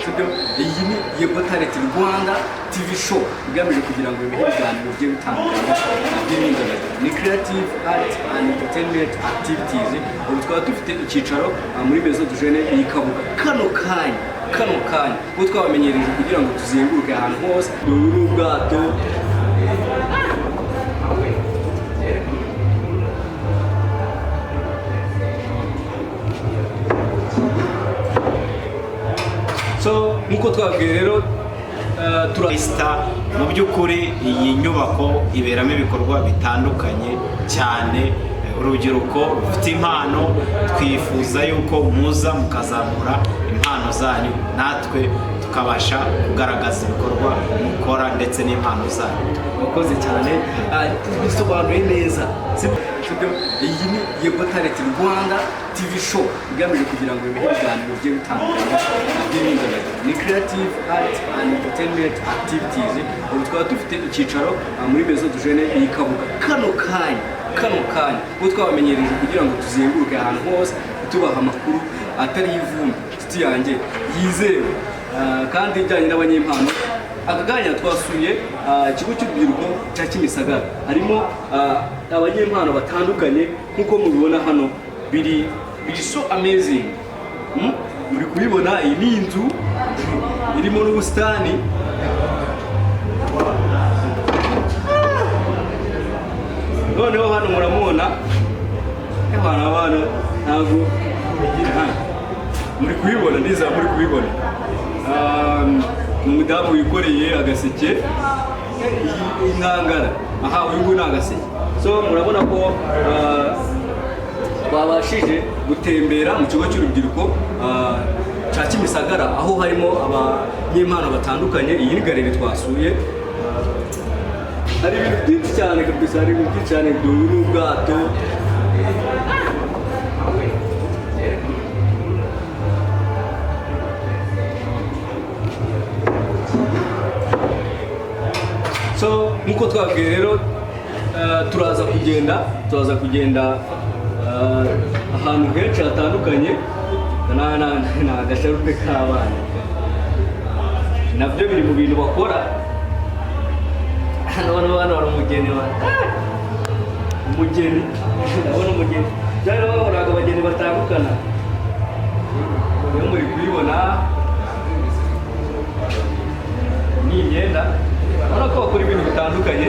Sibyo? Iyi ni Yego Talent Rwanda TV Show, igamije kugira ngo ibihe ibiganiro bigiye bitandukanye by'imyidagaduro, ni creative art and entertainment activities. Ubu twaba dufite icyicaro muri Maison de Jeunes y'i Kabuga. Kano kanya ubu twabamenyereje kugira ngo tuzenguruke ahantu hose. Ubu ni ubwato. So nk'uko twabwiye rero, tura Sita, mu by'ukuri iyi nyubako iberamo ibikorwa bitandukanye cyane. Urubyiruko rufite impano, twifuza yuko muza mukazamura impano zanyu, natwe tukabasha kugaragaza ibikorwa mukora ndetse n'impano zanyu. Wakoze cyane. Bisobanuye neza. Sibyo? Iyi ni Yego Talent Rwanda TV Show, igamije kugira ngo ibihe ibiganiro bigiye bitandukanye by'imyidagaduro, ni creative art and entertainment activities. Ubu twaba dufite icyicaro muri Maison de Jeunes y'i Kabuga. Kano kanya ubu twabamenyereje kugira ngo tuzenguruke ahantu hose, tubaha amakuru atari ivumbi, inshuti yanjye, yizewe, kandi ijyanye n'abanyempano. Aka kanya twasuye ikigo cy'urubyiruko cya Kimisagara, harimo abanyempano batandukanye nk'uko mubibona hano. Biri so amazing. Muri kubibona, iyi ni inzu irimo n'ubusitani. Noneho hano muramubona hano ntabwo muri kubibona, ndizera muri kubibona. Ni umudamu wikoreye agaseke, inkangara. Aha, uyu nguyu ni agaseke. So murabona ko twabashije gutembera mu kigo cy'urubyiruko cya Kimisagara, aho harimo abanyempano batandukanye. Iyi ni galerie twasuye. Hari ibintu byinshi cyane kabisa, hari ibintu byinshi cyane. Dore n'ubwato. So nk'uko twabwiye rero, turaza kugenda ahantu henshi hatandukanye. Ni agasharupe k'abana, nabyo biri mu bintu bakora. Hano hari umugeni wa umugeni, ndabona umugeni. Byari bahoraga abageni batandukana. Niyo muri kuyibona ni imyenda. Urabona ko bakora ibintu bitandukanye.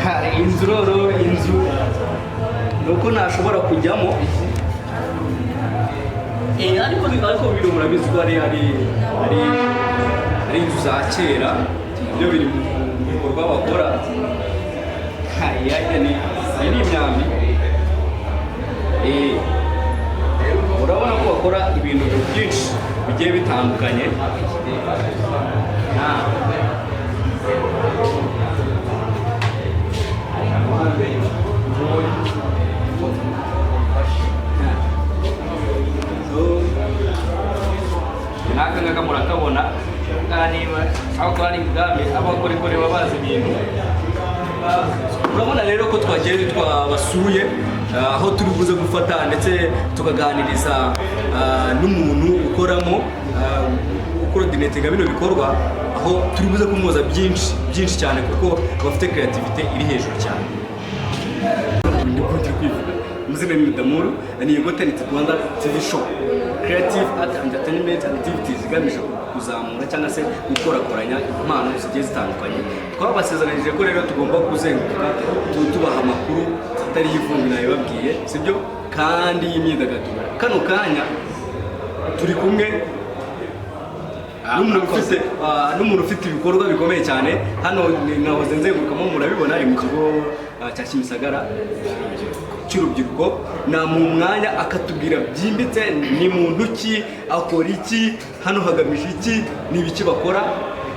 Hari inzu rero, inzu ni uko ntashobora kujyamo. Ariko biri, murabizi ko hari inzu za kera, ibyo biri mu bikorwa bakora. Iyi ni imyambi. Urabona ko bakora ibintu byinshi bigiye bitandukanye. So, n'aka ngaka murakabona. Ngaha niba aho kuba ari ibwami, abakorikori baba bazi ibintu. Urabona rero ko twagiye twabasuye, aho turi buze gufata ndetse tukaganiriza n'umuntu ukoramo, ucoordinatinga bino bikorwa, aho turi buze kumubaza byinshi byinshi cyane, kuko bafite creativity iri hejuru cyane. Ndiko turi kwivuga, amazina ni Damuru, ni Yego Talent Rwanda TV Show, creative art and entertainment activities igamije kuzamura cyangwa se gukorakoranya impano zigiye zitandukanye. Twabasezeranyije ko rero tugomba kuzenguruka, tubaha amakuru atari ivumbi, nabibabwiye, sibyo? Kandi y'imyidagaduro. Kano kanya turi kumwe n'umuntu ufite ibikorwa bikomeye cyane hano. Nahoze nzengurukamo, murabibona, ari mu kigo cya Kimisagara cy'urubyiruko. Na mu mwanya akatubwira byimbitse ni muntu ki, akora iki hano, hagamije iki, ni ibiki bakora.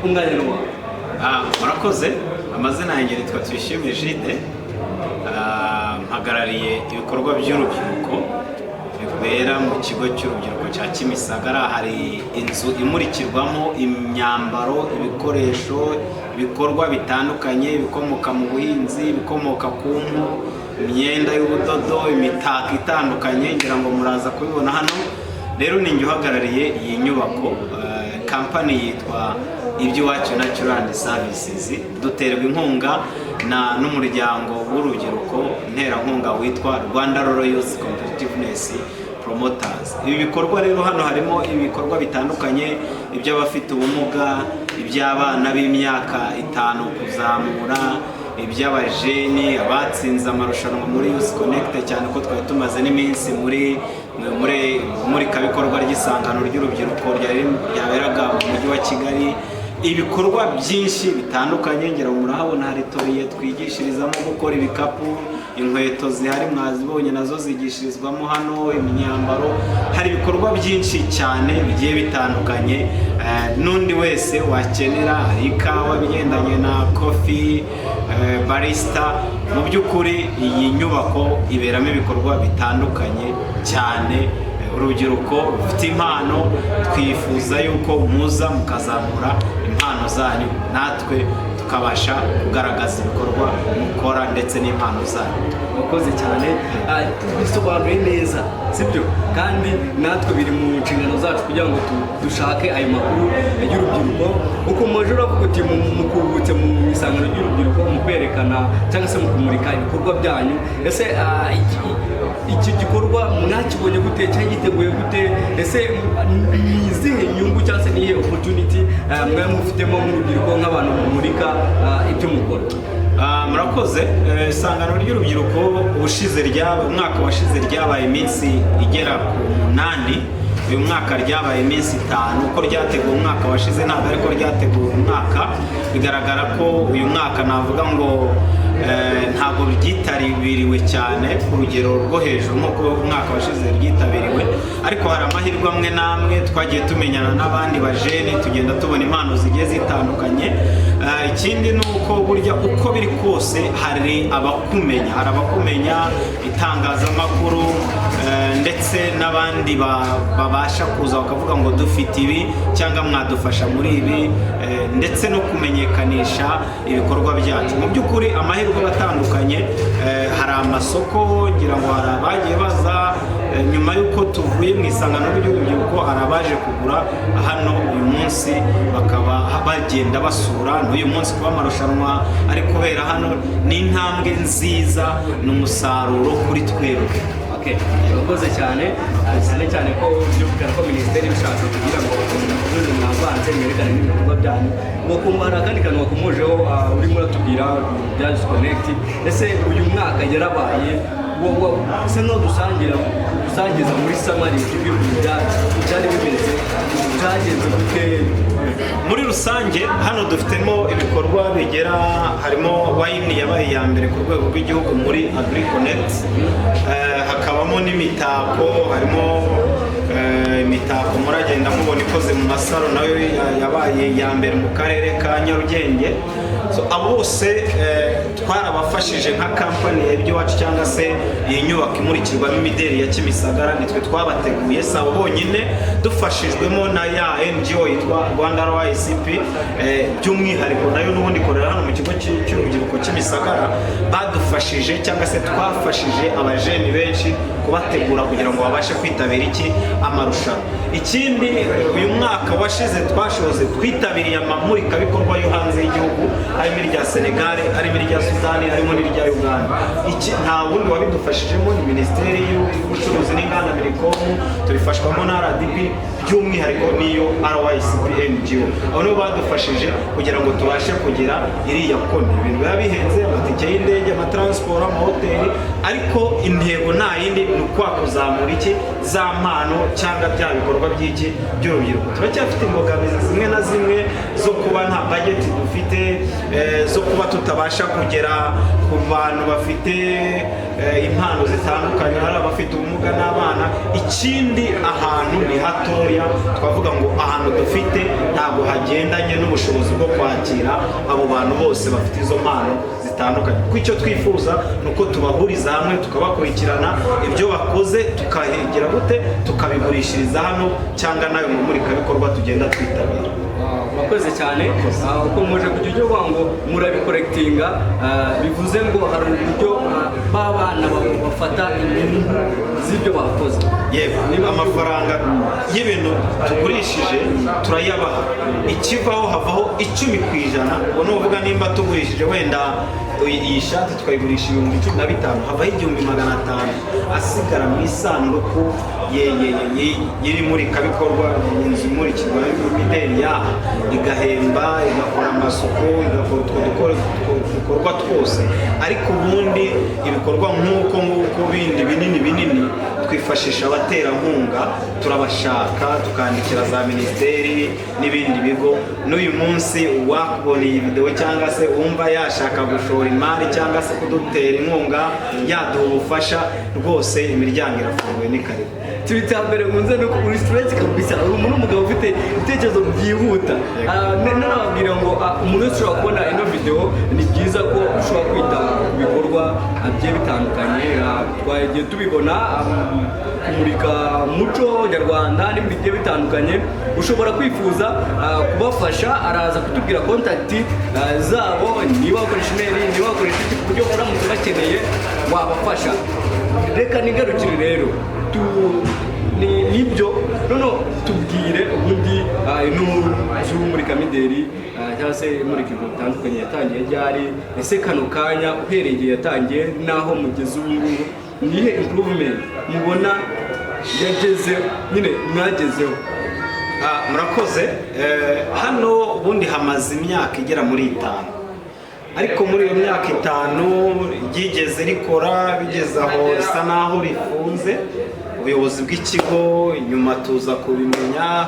Umwanya ni wawe. Murakoze. Amazina yanjye nitwa Tuyishime Jide. Mpagarariye ibikorwa by'urubyiruko bibera mu kigo cy'urubyiruko cya Kimisagara. Hari inzu imurikirwamo imyambaro, ibikoresho, ibikorwa bitandukanye, ibikomoka mu buhinzi, ibikomoka ku mpu, imyenda y'ubudodo, imitako itandukanye. Ngira ngo muraza kubibona hano. Rero ni njye uhagarariye iyi nyubako. Kampani yitwa Iby'iwacu Natural Services. Duterwa inkunga na n'umuryango w'urubyiruko nterankunga witwa Rwanda Rural Youth Competitiveness Promoters. Ibi bikorwa rero, hano harimo ibikorwa bitandukanye: iby'abafite ubumuga, iby'abana b'imyaka 5 kuzamura, iby'abajeni abatsinze amarushanwa muri Youth Connect, cyane ko twari tumaze n'iminsi muri imurikabikorwa ry'isangano ry'urubyiruko ryaberaga mu Mujyi wa Kigali. Ibikorwa byinshi bitandukanye, ngira ngo murahabona, hari atelier twigishirizamo gukora ibikapu, inkweto zihari mwazibonye, nazo zigishirizwamo hano, imyambaro. Hari ibikorwa byinshi cyane bigiye bitandukanye. N'undi wese wakenera, hari ikawa, bigendanye na coffee, barista. Mu by'ukuri iyi nyubako iberamo ibikorwa bitandukanye cyane. Urubyiruko rufite impano, twifuza yuko muza mukazamura impano zanyu, natwe tukabasha kugaragaza ibikorwa mukora ndetse n'impano zanyu. Wakoze cyane. Bisobanuye neza, sibyo? Kandi natwe biri mu nshingano zacu kugira ngo dushake ayo makuru y'urubyiruko. Uko muje uravuga uti mukubutse mu isangano ry'urubyiruko, mu kwerekana cyangwa se mu kumurika ibikorwa byanyu. Ese iki gikorwa mwakibonye gute cyangwa giteguye gute? Ese ni izihe nyungu cyangwa se ni iyihe opportunity mwaba mufitemo nk'urubyiruko, nk'abantu mumurika ibyo mukora? Murakoze. Isangano ry'urubyiruko ubushize ryaba, umwaka washize ryabaye iminsi igera ku 8, uyu mwaka ryabaye iminsi 5. Uko ryateguwe umwaka washize ntabwo ariko ryateguwe uyu mwaka. Bigaragara ko uyu mwaka navuga ngo ntabwo ryitabiriwe cyane ku rugero rwo hejuru nk'uko umwaka washize ryitabiriwe, ariko hari amahirwe amwe n'amwe twagiye tumenyana n'abandi bajeni, tugenda tubona impano zigiye zitandukanye. Ikindi ni uko burya uko biri kose hari abakumenya, itangazamakuru, ndetse n'abandi babasha kuza bakavuga ngo dufite ibi cyangwa mwadufasha muri ibi, ndetse no kumenyekanisha ibikorwa byacu. Mu by'ukuri amahirwe aba atandukanye. Hari amasoko, ngira ngo hari abagiye baza nyuma y'uko tuvuye mu isangano ry'urubyiruko, hari abaje kugura hano uyu munsi, bakaba bagenda basura n'uyu munsi. Kuba amarushanwa ari kubera hano ni intambwe nziza, ni umusaruro kuri twebwe. Okay, urakoze cyane, cyane cyane ko byumvikana ko minisiteri ibishaka kugira ngo mukomeze mwavanze, mwerekane n'ibikorwa byanyu. Wakumva hari akandi kantu wakomojeho, urimo uratubwira bya Youth Connect. Ese uyu mwaka yarabaye, usa nkaho dusangiza muri summary y'ibintu byari bimeze, byagenze gute? Muri rusange hano dufitemo ibikorwa bigera, harimo wine yabaye iya mbere ku rwego rw'igihugu muri Agri Connect, hakabamo n'imitako, harimo imitako muragenda mubona ikoze mu masaro, nayo yabaye iya mbere mu karere ka Nyarugenge. So, abo bose twarabafashije nka kampani ya Iby'iwacu cyangwa se iyi nyubako imurikirwamo imideri ya Kimisagara, nitwe twabateguye. Si abo bonyine, dufashijwemo na ya NGO yitwa Rwanda RYCP, by'umwihariko nayo n'ubundi ikorera hano mu kigo cy'urubyiruko Kimisagara. Badufashije cyangwa se twafashije abajeni benshi kubategura kugira ngo babashe kwitabira iki amarushanwa. Ikindi, uyu mwaka washize twashoze twitabiriye amamurikabikorwa yo hanze y'igihugu, harimo irya Senegal, harimo irya Sudani, harimo n'irya Uganda. Iki nta wundi wabidufashijemo, ni Minisiteri y'Ubucuruzi n'Inganda, MINICOM, tubifashwamo na RDB, by'umwihariko niyo RYCP NGO. Abo nibo badufashije kugira ngo tubashe kugira iriya koni. Ibintu biba bihenze, amatike y'indege, amatransport, amahoteli, ariko intego nta yindi, ni ukwa kuzamura iki za mpano cyangwa bya bikorwa by'iki by'urubyiruko. Turacyafite imbogamizi zimwe na zimwe zo kuba nta budget dufite, zo kuba tutabasha kugera ku bantu bafite impano zitandukanye, hari abafite ubumuga n'abana. Ikindi, ahantu ni hatoya, twavuga ngo ahantu dufite ntabwo hagendanye n'ubushobozi bwo kwakira abo bantu bose bafite izo mpano zitandukanye, kuko icyo twifuza ni uko tubahuriza hamwe, tukabakurikirana, ibyo bakoze tukahegera gute, tukabigurishiriza hano cyangwa n'ayo mamurikabikorwa tugenda twitabira. Murakoze cyane. Uko muje kujya ujya uvuga ngo murabikorekitinga, bivuze ngo hari uburyo ba bana bafata inyungu. z'ibyo bakoze. Yego, amafaranga y'ibintu tugurishije turayabaha. Ikivaho, havaho 10%. Ubwo ni ukuvuga nimba tugurishije wenda iyi shati tukayigurisha 15,000, havaho 1,500 asigara mu isanduku y'iri murikabikorwa, inzu imurikirwa imideli yaha, igahemba, igakora amasuku, igakora utwo dukorwa twose. Ariko ubundi ibikorwa nk'uko nguko bindi binini binini twifashisha abaterankunga, turabashaka, tukandikira za minisiteri n'ibindi bigo. N'uyu munsi uwakubona iyi videwo cyangwa se wumva yashaka gushora imari cyangwa se kudutera inkunga, yaduha ubufasha, rwose imiryango irafunguye, ni karibu. Ikintu cya mbere nkunze ni uko uri straight kabisa, uri umuntu w'umugabo ufite ibitekerezo byihuta. Nanababwira ngo umuntu wese ushobora kubona ino video, ni byiza ko ushobora kwita ku bikorwa bigiye bitandukanye. Twagiye tubibona kumurika umuco nyarwanda n'ibindi bigiye bitandukanye. Ushobora kwifuza kubafasha, araza kutubwira contact zabo, niba bakoresha email, niba bakoresha iki, ku buryo uramutse bakeneye wabafasha. Reka nigarukire rero nibyo noneho tubwire ubundi ino nzu murikamideli cyangwa se imurikirwa bitandukanye yatangiye ryari? Ese kano kanya, uhereye igihe yatangiye n'aho mugeze ubu ngubu, nihe improvement mubona yageze nyine mwagezeho? Murakoze. Hano ubundi hamaze imyaka igera muri 5, ariko muri iyo myaka 5 ryigeze rikora bigeze aho risa naho rifunze. Ubuyobozi bw'ikigo nyuma tuza kubimenya,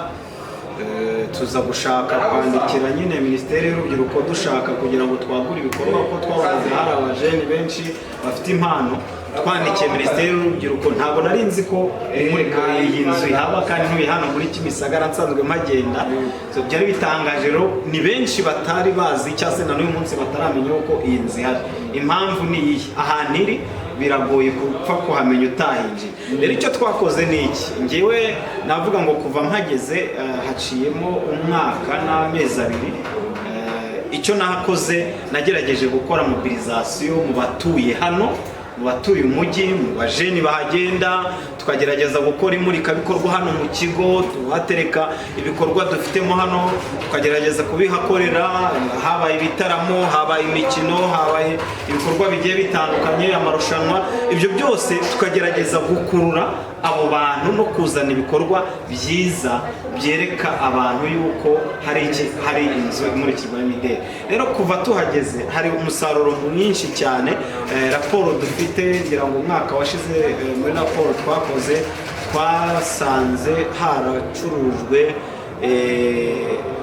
tuza gushaka kwandikira nyine Minisiteri y'Urubyiruko, dushaka kugira ngo twagure ibikorwa kuko twabonaga hari abajeni benshi bafite impano. Twandikiye Minisiteri y'Urubyiruko. Ntabwo nari nzi ko imurika iyi nzu ihaba kandi ntuye hano muri Kimisagara, nsanzwe mpagenda. So, byari bitangaje rero, ni benshi batari bazi cyangwa se na n'uyu munsi bataramenya uko iyi nzu ihari. Impamvu ni iyi: ahantu iri biragoye gupfa kuhamenya utahinjiye. Rero icyo twakoze ni iki? Ngewe navuga ngo kuva mpageze, haciyemo umwaka n'amezi 2. Icyo nakoze, nagerageje gukora mobilisation mu batuye hano, mu batuye umujyi, mu bajeni bahagenda, tukagerageza gukora imurikabikorwa hano mu kigo, tuhatereka ibikorwa dufitemo hano, tukagerageza kubihakorera. Habaye ibitaramo, habaye imikino, habaye ibikorwa bigiye bitandukanye, amarushanwa, ibyo byose tukagerageza gukurura abo bantu no kuzana ibikorwa byiza byereka abantu yuko hari iki, hari inzu imurikirwa y'imideli. Rero kuva tuhageze hari umusaruro mwinshi cyane. Raporo dufite, ngira ngo umwaka washize, muri raporo twakoze twasanze haracurujwe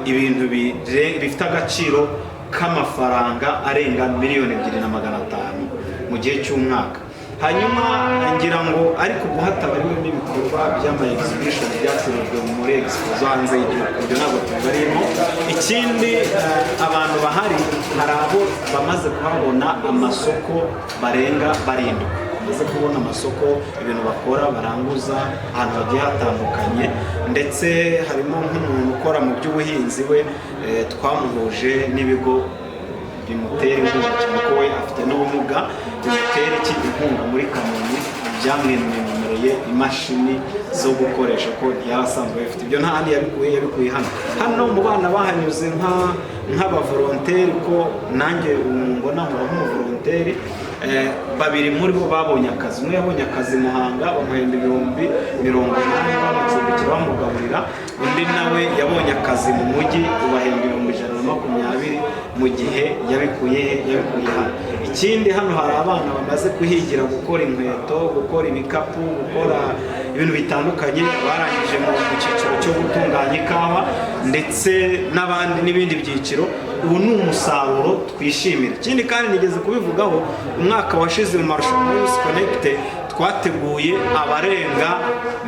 ibintu bifite agaciro k'amafaranga arenga 2,500,000 mu gihe cy'umwaka. Hanyuma ngira ngo ariko ubwo hatabariwe n'ibikorwa by'ama exhibition byacurujwe muri expo zo hanze y'igihugu, ibyo ntabwo tubibariyemo. Ikindi, abantu bahari, hari abo bamaze kuhabona amasoko barenga barindwi, bamaze kubona amasoko, ibintu bakora baranguza ahantu hagiye hatandukanye. Ndetse harimo nk'umuntu ukora mu by'ubuhinzi, we twamuhuje n'ibigo bimutera inkunga cyane ko we afite n'ubumuga, bimutera iki inkunga muri Kamonyi, byamwemereye imashini zo gukoresha ko ntiyari asanzwe abifite. Ibyo nta handi yabikuye, yabikuye hano. Hano mu bana bahanyuze nk'abavolonteri, ko nanjye mbona nkora nk'umuvolonteri, babiri muri bo babonye akazi. Umwe yabonye akazi i Muhanga, bamuhemba 80,000, bamucumbikira, bamugaburira. Undi nawe yabonye akazi mu mujyi, ubahemba 120,000, mu gihe yabikuye he? Yabikuye hano. Ikindi, hano hari abana bamaze kuhigira gukora inkweto, gukora ibikapu, gukora ibintu bitandukanye, barangije mu cyiciro cyo gutunganya ikawa ndetse n'abandi n'ibindi byiciro. Ubu ni umusaruro twishimira. Ikindi kandi nigeze kubivugaho, umwaka washize mu marushanwa ya Connect twateguye abarenga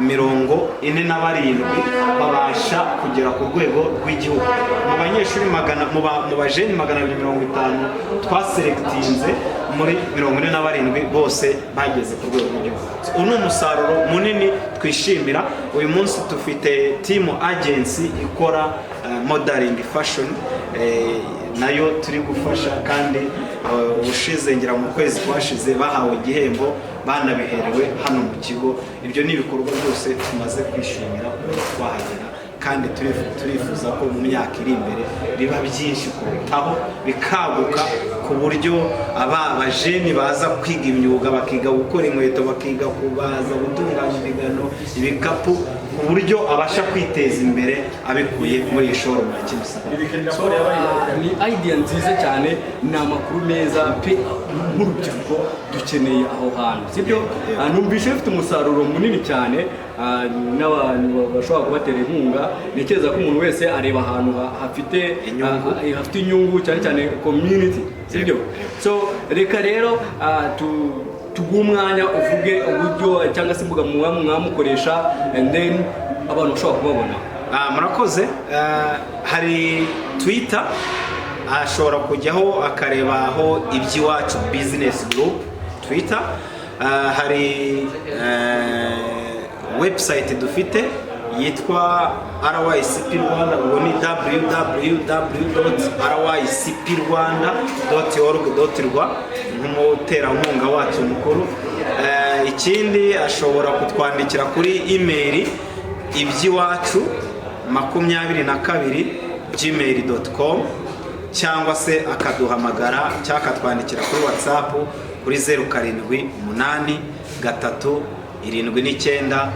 47 babasha kugera ku rwego rw'igihugu mu banyeshuri magana mu bajeni 250 twaselectinze. Muri 47 bose bageze ku rwego rw'igihugu. Ubu ni umusaruro munini twishimira. Uyu munsi dufite team agency ikora modeling fashion, nayo turi gufasha. Kandi ubushize, ngira mu kwezi kwashize, bahawe igihembo Banabiherewe hano mu kigo. Ibyo ni ibikorwa byose tumaze kwishimira kuba twahagera, kandi turifuza ko mu myaka iri imbere biba byinshi kurutaho, bikaguka ku buryo aba bajeni baza kwiga imyuga, bakiga gukora inkweto, bakiga kubaza, gutunganya imigano, ibikapu, ku buryo abasha kwiteza imbere abikuye muri iyi showroom ya Kimisagara. So, ni idea nziza cyane, ni amakuru meza pe. Nk'urubyiruko dukeneye aho hantu, sibyo? Numvise bifite umusaruro munini cyane, n'abantu bashobora kubatera inkunga. Ntekereza ko umuntu wese areba ahantu hafite Inyungu. Hafite inyungu, cyane cyane community, sibyo? So reka rero tuguhe umwanya uvuge uburyo cyangwa se imbuga muba mwamukoresha, and then abantu bashobora kubabona. Murakoze. Hari Twitter, ashobora kujyaho akareba aho Iby'iwacu Business Group Twitter. Hari website dufite yitwa RYCP Rwanda, ubwo ni www.rycprwanda.org.rw, nk'umuterankunga wacu mukuru. Ikindi ashobora kutwandikira kuri email iby'iwacu22 gmail.com, cyangwa se akaduhamagara cyangwa akatwandikira kuri WhatsApp kuri 0783798435.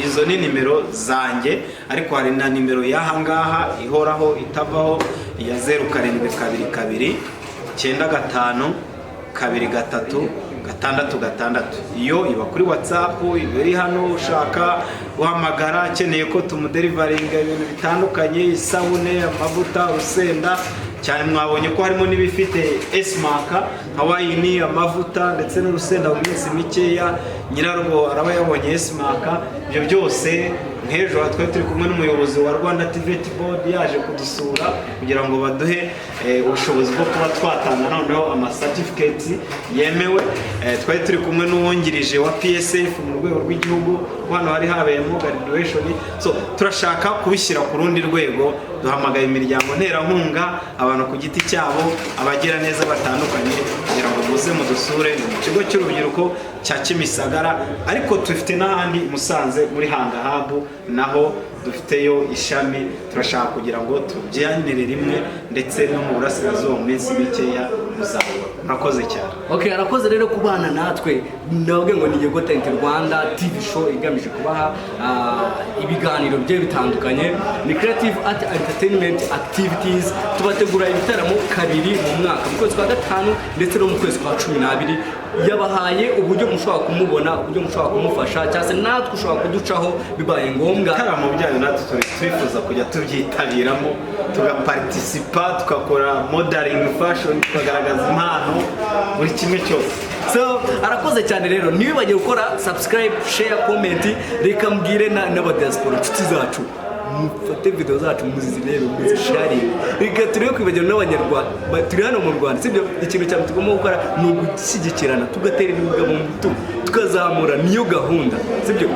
Izo ni nimero zanjye, ariko hari na nimero y'aha ngaha ihoraho itavaho ya 0722952366. Iyo iba kuri WhatsApp, iba iri hano. Ushaka guhamagara akeneye ko tumudeliveringa ibintu bitandukanye, isabune, amavuta, urusenda, cyane mwabonye ko harimo n'ibifite S-Mark nka wine, amavuta ndetse n'urusenda. Mu minsi mikeya nyirarwo araba yabonye S-Mark. Ibyo byose, nk'ejo twari turi kumwe n'umuyobozi wa Rwanda TVET Board yaje kudusura kugira ngo baduhe ubushobozi bwo kuba twatanga noneho amacertificates yemewe. Twari turi kumwe n'uwungirije wa PSF mu rwego rw'igihugu, ko hano hari habayemo graduation. So turashaka kubishyira ku rundi rwego. Duhamagaye imiryango nterankunga, abantu ku giti cyabo, abagira neza batandukanye, kugira ngo muze mudusure. Ni mu kigo cy'urubyiruko cya Kimisagara, ariko dufite n'ahandi i Musanze muri Hanga Hub, naho dufiteyo ishami. Turashaka kugira ngo tubyanire rimwe, ndetse no mu burasirazuba mu minsi mikeya muzabona. Murakoze cyane. Okay, arakoze rero kubana natwe. Nabwe ngo ni Yego Talent Rwanda TV show igamije kubaha ibiganiro bigiye bitandukanye. Ni creative art entertainment activities. Tubategura ibitaramo kabiri mu mwaka, mu kwezi kwa gatanu ndetse no mu kwezi kwa 12. Yabahaye uburyo mushobora kumubona, uburyo mushobora kumufasha, cyangwa se natwe ushobora kuducaho bibaye ngombwa. Ibitaramo byanyu natwe turi twifuza kujya tubyitabiramo, tugaparticipa, tugakora modeling fashion, tukagaragaza impano, buri kimwe cyose. So arakoze cyane rero. Ntiwibagire gukora subscribe, share, comment. Reka mbwire n'abadiaspora, inshuti zacu, mufate video zacu muzirebe, muzisharinge. Reka turebe kwibagirwa n'abanyarwanda turi hano mu Rwanda, sibyo? Ikintu cyane tugomba gukora ni ugushyigikirana, tugatera inkunga mu bitugu, tukazamura. Niyo gahunda, sibyo?